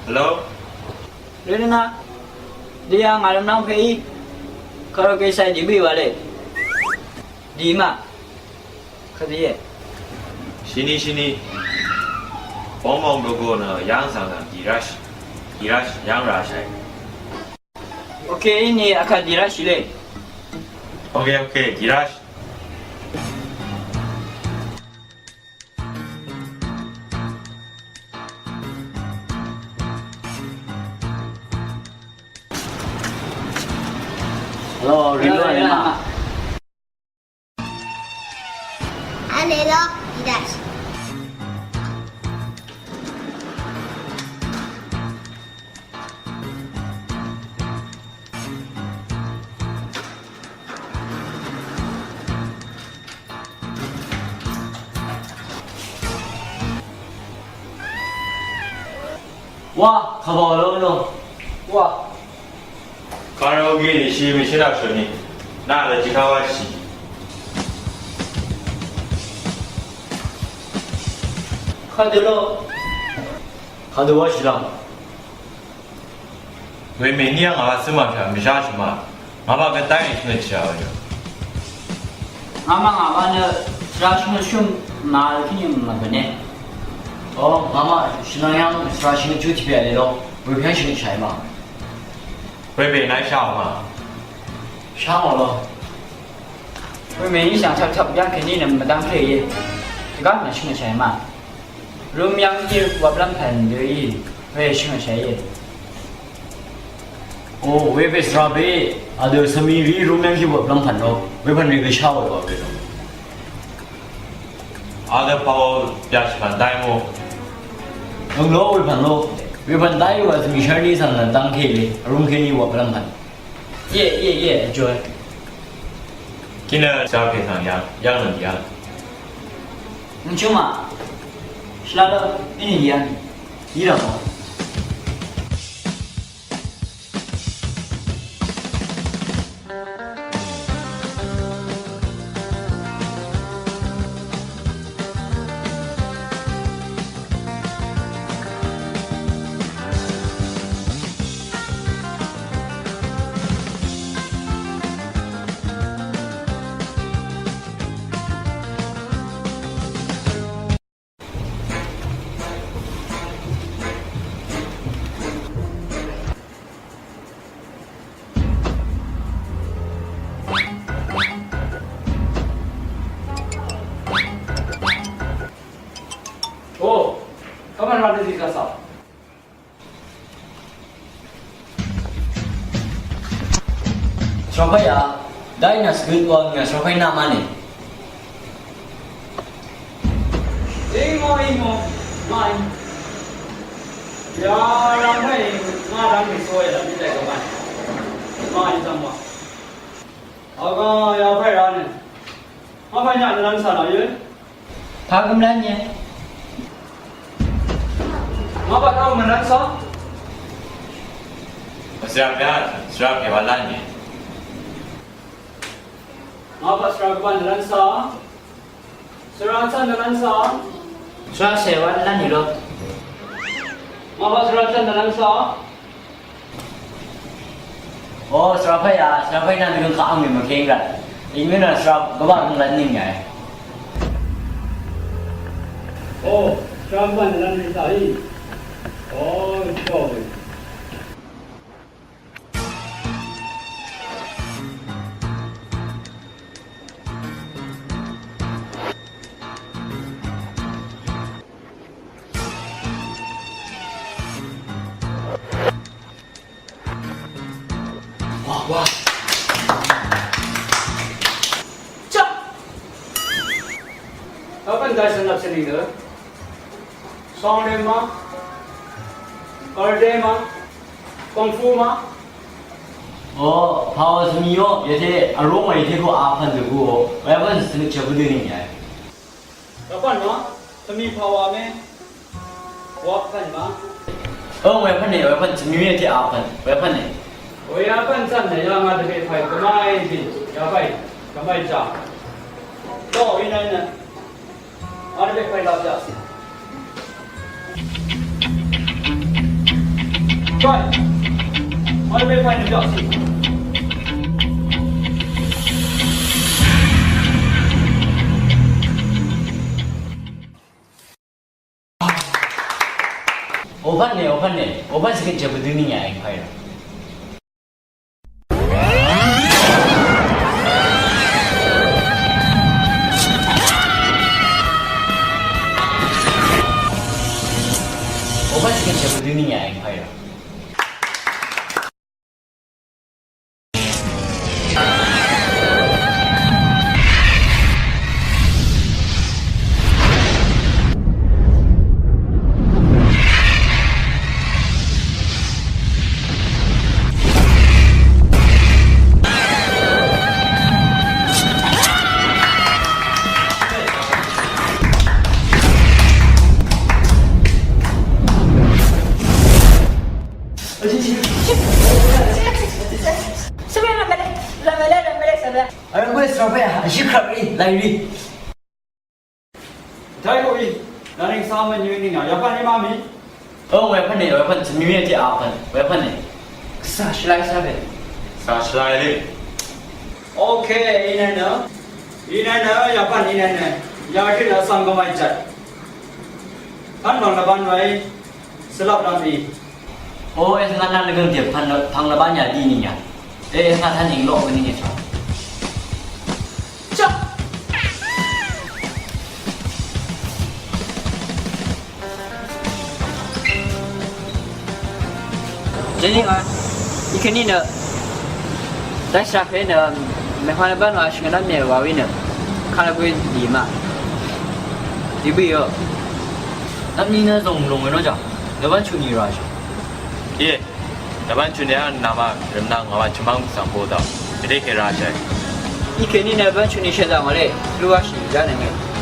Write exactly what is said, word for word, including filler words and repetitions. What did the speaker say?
Hello? Rødø na. Dø ya ngà lvm nvng pè í. Karaoke sai dì bì wa le. Dì ma. Kadø ye. Shini, shini. Bong bong bø go nø yang zang zang dì rashì. Dì rashì yang rashì. Ok, ini aka dì rashì le. Ok, ok, dì rashì. Hello, Rindu, hello, Rindu. Anelo, Idas. Wa, kàbà ló ló. Wa. Karaoke lè ṣe mèṣẹ́lá ṣọ ni. Náà lọ jí ká wá ṣì. Kàdé lọ. Kàdé wá ṣì lọ. Wemè ní àngà wa cǿ màshà mèshá shì mà. Ngàmaq gvdáì shvngøt shà wà. Ngàmaq ngà wa nø shvra shvngøt shúm màvl kí ni mvbø̀ne. O, ngàmaq shvnang yv́ng shvra shvngøt shú tiq pè lè lo. Wepyv́ng shvngøt shàì mà. Wepè nàí shà mà. Shá mò lo. Wemè ní shv̀ng chvp chvp yv́ng kèní nø mvdv́ng kèíe. Dvgvp nø shvngøt shàì mà. Rúm yv́ng í wvp lv́m pv̀n dø í, we shø̀ngshàìe. O, we pè svra pè, adø svmi rì rúm yv́ng í wvp lv́m pv̀n lo, we pv̀n rì gø shá we wa we lo. Adø pàò byash pv̀n dai mo. Øng lo we pv̀n lo, we pv̀n dai wa svmi shar ní svng nvn dv́ng kèíe, rúm kèní wvp lv́m pv̀n. Ye, ye, ye, joy. Kí nø svra pè svng yv́ng, yv́ng nø yv́ng. Nchuma, shlalo, ini dia. Ira mo. O, kàmvn rvt dvzí kasa. Srokvt ya, dai na sgøt wa ngà srokvt na mane. Imo, imo, mai. Ya, rang mai, ma rang mi so ya, mi dai ka mai. Mai zama. Aga, ya pai rane. Ngà pà nyà nvn sa nà ye. Pà gøm lv́n ye. Ngà pà tau mvnvn sa. Svra pè, svra pè wa lv́n ye. Ngà pà svra gøm nvn sa. Svra chvn nvn sa. Svra se wa lv́n ye lo. Ngà pà svra chvn nvn sa. O, svra pè ya, svra pè na dø kaq ang mè mvkeng rat. Ing mè na svra gvbaq rung rat ning ya. O, svra gvbaq rat ning sa i. O, so. Wa, wa. Chap. Kapan dai sanap seni de? Song le ma? Karate ma? Kung fu ma? O, pàò svmi yo, yate, aroma yate ko apan de ko, wa ya ban seni chabu de ni ya. Kapan ma? Svmi pàò me. Wapvn ma? O, wepvn e, wepvn, chvnyu e, te apvn, wepvn e. Wepvn chvn e, yalvng a dvbè pvai gvmai dì, yapvai, gvmai ja. To, inai na. A dvbè pvai lap ja si. Right. Why don't we find a job? Open ne, open ne. Open sikit jabuduni ya empire. Open sikit jabuduni ya empire. Rvmele, rvmele, rvmele, rvmele, rvmele, rvmele, rvmele. Arangwe srapaya, ashi krapri, lairi. Taigo i, naning samen yuni nga, yapan imami. Oh, weapon ne, weapon, simi ti apan, weapon ne. Sa shilai sabe. Sa shilai le. Okay, inene. Inene, yapan inene. Yaki la sanggo mai jat. Kan bang laban wai. Svlap lap í. O, e, ngà nvng dvgøng dvp pvng, pvng lvbán yà dí nìyà. E, ngà tvn ing lok nìyà. Chak. Jenny ngà. Ikeni nø. Dai shaq nø. Mèhwa lvbán wa shvngø nvm mèwà wí nø. Kala gwe dì ma. Dì bì yo. Nvm ni nø zòng lùng nø jà. Lvbán chuni rà shaq. Ye, lvbán chuni a nama rvmnang ngama chumang sangpo da. Reke rashai. Ikeni na lvbán chuni shedang wale, luwa shi dane nge.